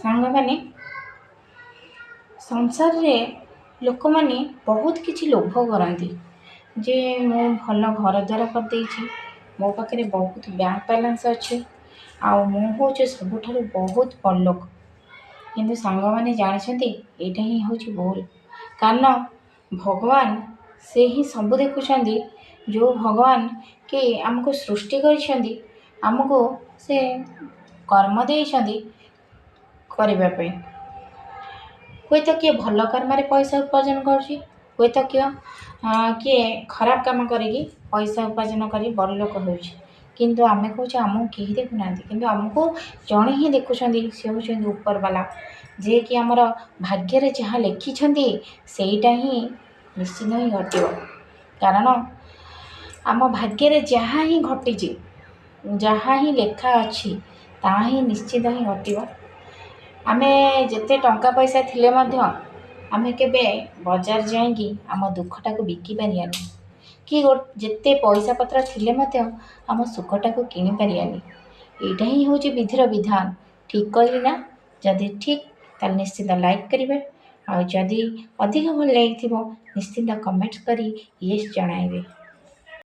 ସାଙ୍ଗମାନେ, ସଂସାରରେ ଲୋକମାନେ ବହୁତ କିଛି ଲୋଭ କରନ୍ତି ଯେ ମୁଁ ଭଲ ଘର ଦ୍ୱାର କରିଦେଇଛି, ମୋ ପାଖରେ ବହୁତ ବ୍ୟାଙ୍କ ବାଲାନ୍ସ ଅଛି, ଆଉ ମୁଁ ହେଉଛି ସବୁଠାରୁ ବହୁତ ବଡ଼ ଲୋକ। କିନ୍ତୁ ସାଙ୍ଗମାନେ, ଜାଣିଛନ୍ତି, ଏଇଟା ହିଁ ହେଉଛି ଭୁଲ। କାରଣ ଭଗବାନ ସେ ହିଁ ସବୁ ଦେଖୁଛନ୍ତି। ଯେଉଁ ଭଗବାନ କି ଆମକୁ ସୃଷ୍ଟି କରିଛନ୍ତି, ଆମକୁ ସେ କର୍ମ ଦେଇଛନ୍ତି କରିବା ପାଇଁ। ହୁଏତ କିଏ ଭଲ କର୍ମରେ ପଇସା ଉପାର୍ଜନ କରୁଛି, ହୁଏତ କିଏ ଖରାପ କାମ କରିକି ପଇସା ଉପାର୍ଜନ କରି ବଡ଼ ଲୋକ ହେଉଛି। କିନ୍ତୁ ଆମେ କହୁଛେ ଆମକୁ କେହି ଦେଖୁନାହାନ୍ତି, କିନ୍ତୁ ଆମକୁ ଜଣେ ହିଁ ଦେଖୁଛନ୍ତି, ସେ ହେଉଛନ୍ତି ଉପରବାଲା, ଯିଏକି ଆମର ଭାଗ୍ୟରେ ଯାହା ଲେଖିଛନ୍ତି ସେଇଟା ହିଁ ନିଶ୍ଚିନ୍ତ ହିଁ ଘଟିବ। କାରଣ ଆମ ଭାଗ୍ୟରେ ଯାହା ହିଁ ଘଟିଛି, ଯାହା ହିଁ ଲେଖା ଅଛି, ତାହା ହିଁ ନିଶ୍ଚିତ ହିଁ ଘଟିବ। ଆମେ ଯେତେ ଟଙ୍କା ପଇସା ଥିଲେ ମଧ୍ୟ ଆମେ କେବେ ବଜାର ଯାଇକି ଆମ ଦୁଃଖଟାକୁ ବିକି ପାରିବାନି, କି ଯେତେ ପଇସା ପତ୍ର ଥିଲେ ମଧ୍ୟ ଆମ ସୁଖଟାକୁ କିଣିପାରିବାନି। ଏଇଟା ହିଁ ହେଉଛି ବିଧିର ବିଧାନ। ଠିକ୍ କହିଲି ନା? ଯଦି ଠିକ୍, ତାହେଲେ ନିଶ୍ଚିନ୍ତ ଲାଇକ୍ କରିବେ, ଆଉ ଯଦି ଅଧିକ ଭଲ ଲାଗିଥିବ ନିଶ୍ଚିନ୍ତ କମେଣ୍ଟ କରି ୟେସ୍ ଜଣାଇବେ।